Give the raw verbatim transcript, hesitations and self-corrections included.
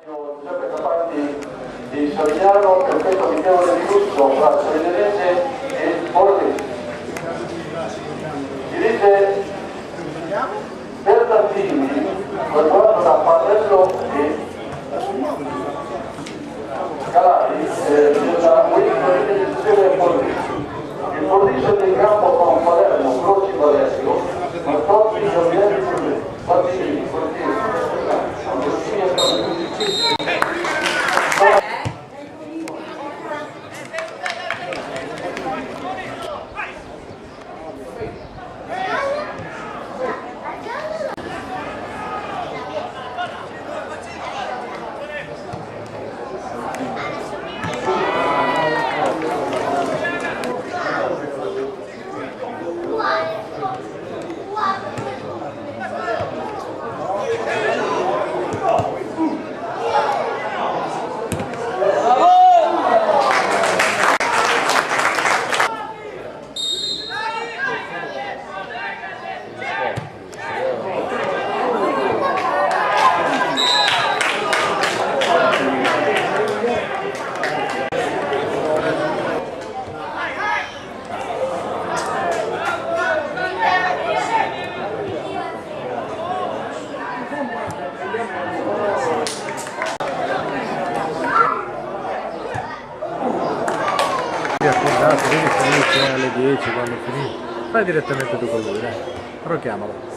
Giuseppe Capaldi di Savignano, perfetto amichevole di Lusso fra Savignanese e Pordenese. Dirige Bernardini, quadrato da Parello e Calari, eh, della Wing del Pordenese. Il Pordenese è in campo con Palermo, Croci, Valerio, Martotti, Gabrielli, Giuseppe. Sì, accordato, vedi se lui c'è alle dieci quando finisce. Fai direttamente tu con lui, dai. Però chiamalo.